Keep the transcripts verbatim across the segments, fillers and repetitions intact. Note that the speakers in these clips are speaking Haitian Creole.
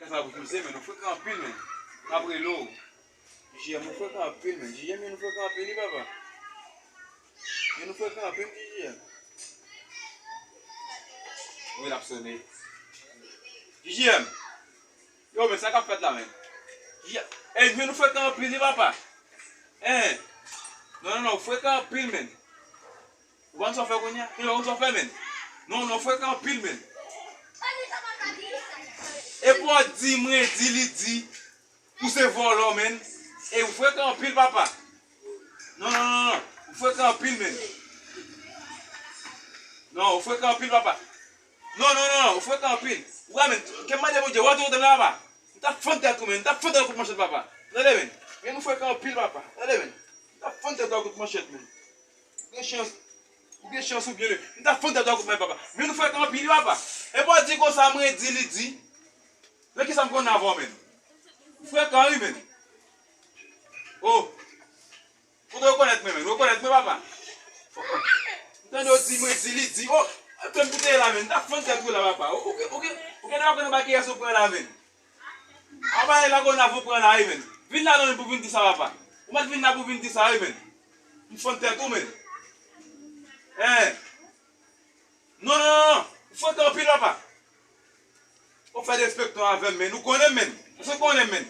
Sa pou kouze, men nou frekan anpil, men. M ap rele w. J M, nou frekan anpil, men. J M, nou frekan anpil, wi, papa. Men nou frekan anpil, J M. Wi, l ap sone. J M. Yo, men, sa k ap fèt la, men? J M. Ey, men nou frekan anpil, wi, papa. Hein. Non, non, non, ou frekan anpil, men. Ou konn sa w fè kounye a? Ou konn sa w fè, men? Non, non, ou frekan anpil, men. Epi w di, mwen di, li di. Ou se vòlò, men. Ey, ou frekan anpil, papa. Non, non, non, non. Ou frekan anpil, men. Non, ou frekan anpil, papa. Non, non, non, non. Ou frekan anpil. Ou wè, men. Ke m mande Bondye, ou wè tou tande la, papa. M t ap fann tèt ou, men. M t ap fann tèt ou kout manchèt, papa. Tande, men. Men ou frekan anpil, papa. Tande, men. M t ap fann tèt ou kout manchèt, men. Ou gen chans. Ou gen chans ou byen, men. M t ap fann tèt ou kout manchèt, papa. Men ou frekan anpil, wi, papa. Epi w di konsa, mwen di, li di. Nan kisa m konn avè w, men? Ou frekan, wi, men. Oh. Ou te rekonèt mwen, men. Ou rekonèt mwen, papa. M tande w di, mwen di, li di. Oh, fè m koute la, men. M t ap fann tèt ou la, papa. Ou, ou, ou, ou gen dwa konn anba kiyès ou pran la, men. Anba e la konn ap ou pran la, wi, men. Vin la, non, pou vin di sa, papa. Ou mèt vin la pou vin di sa, wi, men. M fann tèt ou, men. Hein. Non, non, non, non. Ou frekan anpil, papa. Ou fè derespektan avè m, men. Ou konnen m, men. Èske ou konnen m, men?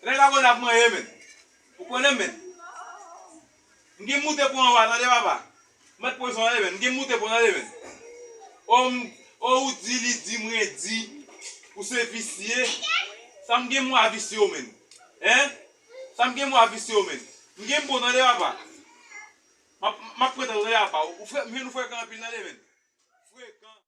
Lè la konn ap manyen, men. Ou konnen m, men. M gen moute pou anwa, tande, papa. Mèt pwezon, tande, men. M gen moute pou, tande, men. O, m, o, ou di, li di, mwen di. Ou se visye. Sa m gen mwa visye w, men. Hein? Sa m gen mwa visye w, men. M gen bon, tande, papa. M ap, m ap pran tan, tande, papa. Ou fre-, men nou frekan anpil, tande, men. Frekan.